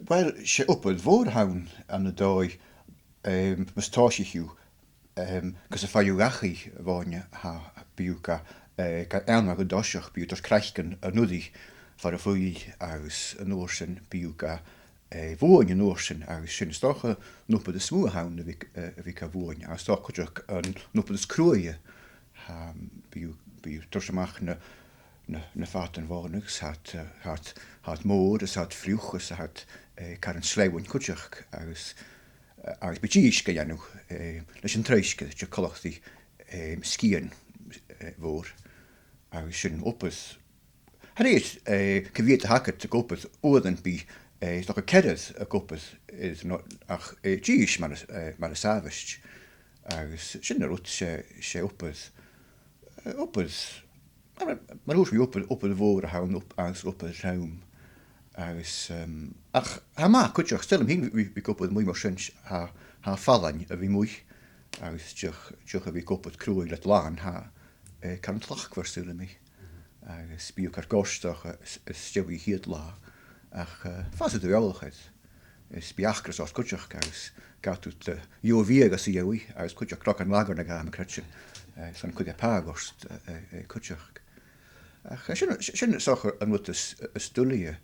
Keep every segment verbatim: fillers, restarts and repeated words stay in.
Uill, 's e obair mhòr a th' ann an dòigh, em, mus tòisich thu, em, gus am faigh thu dhachaigh a' mhòine, tha, bidh thu ga, eh, ga earmarrachadh an toiseach, bidh thu a' toirt craiceann an-uiridh far am faigh thu, agus an uair sin bidh thu ga, eh, bhuain an uair sin, agus sin 's dòcha an obair as motha a th' ann a bhith, eh, a bhith ga bhuain, agus 's dòcha cuideachd an, an obair as cruaidhe. Tha, bidh, bidh thu a' toirt a-mach na, na, na fàtan mhònach, is tha iad, eh, tha iad, tha iad mòr, is tha iad fliuch, is tha iad, eh, caran sleamhainn cuideachd, agus, eh, agus bidh dithis ga dhèanamh, eh, leis an truinnsear, dìreach coltach ri, eh, sgian, eh, mhòr, agus sin obair. Tha rèis, eh, gu bhith a' tachairt ag obair uaireannan bidh, eh, 's dòcha ceathrar ag obair, is no, ach, eh, dithis mar as, eh, mar as àbhaist. Agus sin an rud, 's e, 's e obair, eh, obair, mar, mar a thuirt mi, obair, obair mhòr a th' ann, op-, agus obair throm. Agus, em, ach tha e math cuideachd, saoilidh mi fhìn, bhith, bhith ag obair a-muigh mar sin, tha, tha fallain a bhith a-muigh, agus dìreach, dìreach a bhith ag obair cruaidh le làn, tha, eh, caran tlachdmhor, saoilidh mi. Agus bidh thu car goirt, 's dòcha, is, is dòcha a' chiad latha. Ach, eh, fàsaidh tu eòlach air. Is bidh acras ort cuideachd agus gabhaidh tu do dheagh bhiadh às a dheaghaidh agus cuideachd crogan lager no dhà, tha mi a' creidsinn, eh, son cuideachd pàigheadh ort, eh, eh, eh, cuideachd. Ach, eh, sin, sin, sin 's dòcha an rud as, as duilghe.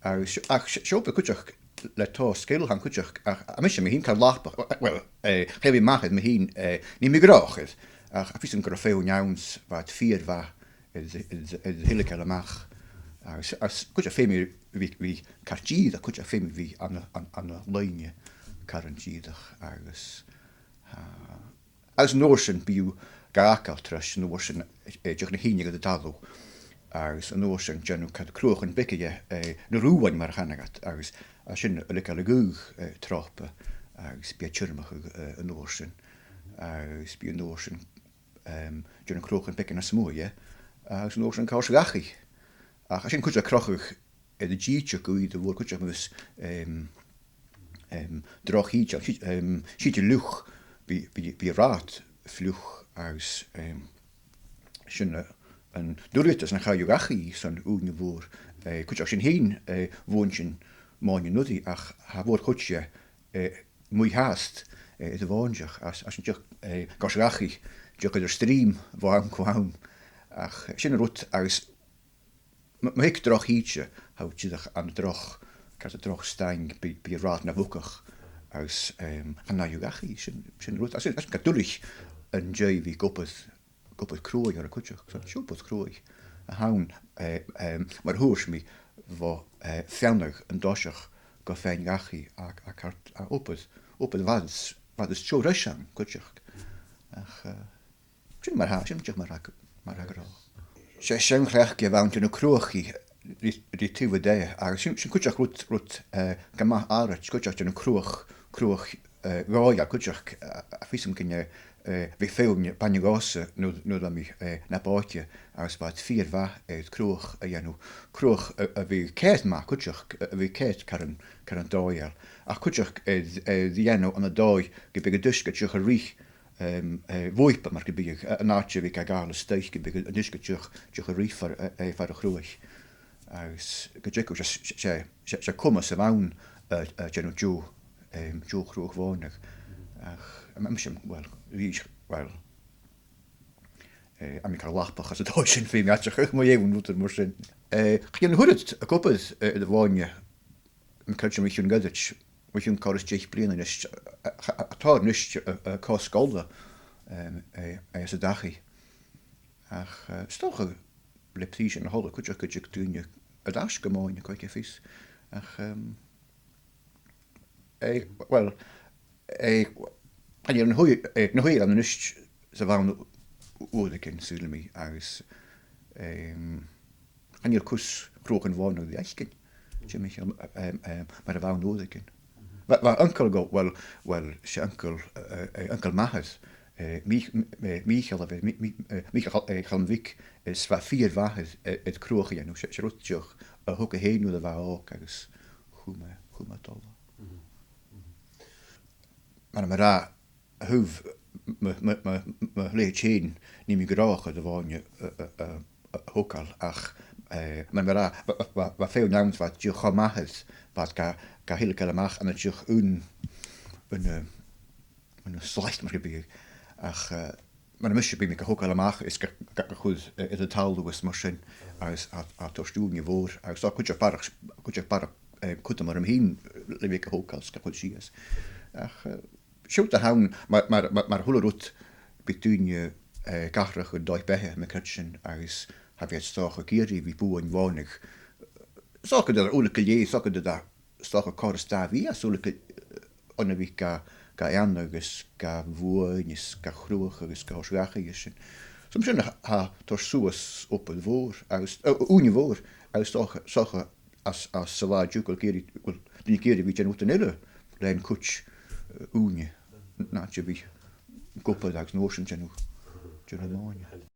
Agus, ach 's e, 's e obair cuideachd le tòrr sgil a th' ann cuideachd, ach, a, mise mi fhìn car lapach, uill, eh, cha bhi mi math air mi fhìn, eh, nì mi gnothach air, ach, tha fhios agam gun robh feadhainn ann 's bha iad fìor mhath air, air, air, air a thilgeil a-mach. Agus, agus cuideachd feumaidh mi bhith, bhith car dìreach, cuideachd feumaidh mi bhith ann an, ann, ann an loidhne caran dìreach, agus, ah, agus an uair sin bidh thu ga fhàgail tro sin, an uair sin, eh, dìreach na h-uinneagan a' dol, agus an uair sin dèan thu ceud cruachan beaga dheth, eh, na rùin mar a chanadh iad, agus tha sin a' leigeil a' ghaoth, eh, tropa, agus bidh e a' tiormachadh, eh, an uair sin, agus bidh an uair sin, em, dèan cruachan beaga nas motha dheth, agus an uair sin còmhla ris a' ghaoth. Ach tha sin cuideachd a' crochadh air an t-sìde gu ìre mhòr cuideachd mus, em, em, droch-shìde, sìde, em, sìde fhliuch, bidh, bidh, bidh an rathad fliuch agus, em, sin, eh, an duilgheadas nach fhaigh thu dhachaigh son ùine mhòr. Eh, cuideachd sin fhèin, eh, bhuain sinn mòine an-uiridh ach tha a' mhòr-chuid dheth, eh, a-muigh fhathast, eh, air a' mhòintich, agus, agus sin dìreach, eh, gus dhachaigh, dìreach air an stream bho àm gu àm. Ach sin an rud, agus ma, ma thig droch-shìde, tha thu dìreach ann an droch, ceart, droch staing, bidh, bidh an rathad na bhogadh, agus, em, chan fhaigh thu dhachaigh, sin, sin an rud. Agus sin, agus gu duilich an dèidh bhith ag obair, ag obair cruaidh orra cuideachd, so, 's e obair chruaidh a th' ann, eh, em, mar a thuirt mi, bho, eh, feannadh an toiseach gu faighinn dhachaigh a, a, ceart, a, obair, obair a bha, a bha seo ris ann cuideachd. Ach, eh, sin mar a tha, sin dìreach mar a tha, mar a tha gu robh. 'S e seann chleachd a bh' ann dèanamh cruachaidh ri, ri taobh an taighe, agus sin, sin cuideachd rud, rud, eh, gu math àraid, cuideachd dèanamh cruach, cruach, eh, dhòigheil cuideachd, eh, tha fhios agam gun e, eh, bhiodh feadhainn a' bainne dhòmhsa nuair, nuair a bha mi, eh, na b' òige, agus bha iad fìor mhath air cruach a dhèanamh. Cruach a, a bhiodh ceart math cuideachd, a, a bhiodh ceart caran, caran dòigheil. Ach cuideachd, eh, eh, a dhèanamh ann an dòigh gum biodh an t-uisge dìreach a' ruith, em, eh, bhuaipe mar gum biodh, eh, an àite a bhiodh e a' gabhail a-staigh, gum biodh an t-uisge dìreach, dìreach a' ruith far, eh, eh, far a' chruaich. Agus gu dearbh, 's e, 's e, 's e, 's e comas a bh' ann, eh, eh, dèanamh deagh, em, deagh chruach mhònach. Ach, em, em, sin, uill, a-rithist, uill, eh, tha mi car lapach às an dòigh sin, feumaidh mi aideachadh, mu dheidhinn rudan mar sin. Eh, chan eil an uiread ag obair, eh, air a' mhòine, tha mi a' creidsinn, mu chionn ghoirid, mu chionn còrr is deich bliadhna a-nis, a, a, a, tha tòrr a-nis, eh, eh, co-sgoile, em, eh, eh, san dachaigh. Ach, eh, 's dòcha le prìsean a thoirt, cuideachd gun tig daoine air ais gu mòine, cò aig a tha fios. Ach, em, eh, uill, eh, chan eil an t-ùidh, eh, an t-ùidh ann a-nis 's a bh' ann u-, uaireigin, saoilidh mi, agus, em, chan eil cus cruachan mhònach ri fhaicinn, timcheall, em, em, mar a bh' ann uaireigin. Bha, bha uncail dhomh, uill, uill, 's e uncail, eh, eh, uncail m' athar, eh, Mì-, m-, eh, Mìcheal a bh' air, Mì-, Mì-, eh, Mìcheal Chal-, eh, Chaluim Bhig, is bha e fìor mhath air, air, air cruach a dhèanamh, 's e, 's e rud dìreach a thog e fhèin nuair a bha e òg agus chùm e, chùm e dol. Mar, mar a thuirt mo, mo, mo, mo leithid fhèin, nì mi gnothach air a' mhòine a, a, a, a thogail, ach eh, mar, mar a, bha, bha, bha feadhainn ann, bha iad dìreach cho math air, bha iad ga, ga thilgeil a-mach ann an dìreach aon, aon, eh, aon slat mar gum biodh. Ach, eh, mar a tha mise, bidh mi ga thogail a-mach is ga, ga, ga chur, eh, air an talamh is mar sin, agus a, a' toirt ùine mhòr, agus tha cuideachd barrachd, cuideachd barrachd, eh, cudromach orm fhìn le bhith ga thogail is ga chur sìos. Ach, eh, siud a th' ann, mar, mar, mar, mar a h-uile rud, bidh daoine, eh, ag atharrachadh an dòigh-beatha, tha mi a' creidsinn, agus cha bhi iad 's dòcha ag iarraidh a bhith buan mhònach. 'S dòcha gun tèid uile gu leth, 's dòcha gun tèid, 's dòcha còrr is dà mhìos uile gu, eh, on a bhith ga, ga eanchainn agus ga bhuain is ga chruthachadh agus ga thoirt dhachaigh is sin. So, mar sin, tha, tha e a' toirt suas obair mhòr agus, eh, ùine mhòr agus 's dòcha, 's dòcha às, às a' bhad, gu bheil iad ag iarraidh, gu bheil daoine ag iarraidh a bhith a' dèanamh rudan eile leis an cuid, eh, ùine, na, a bhith ag obair agus an uair sin a' dèanamh, dèanamh mòine.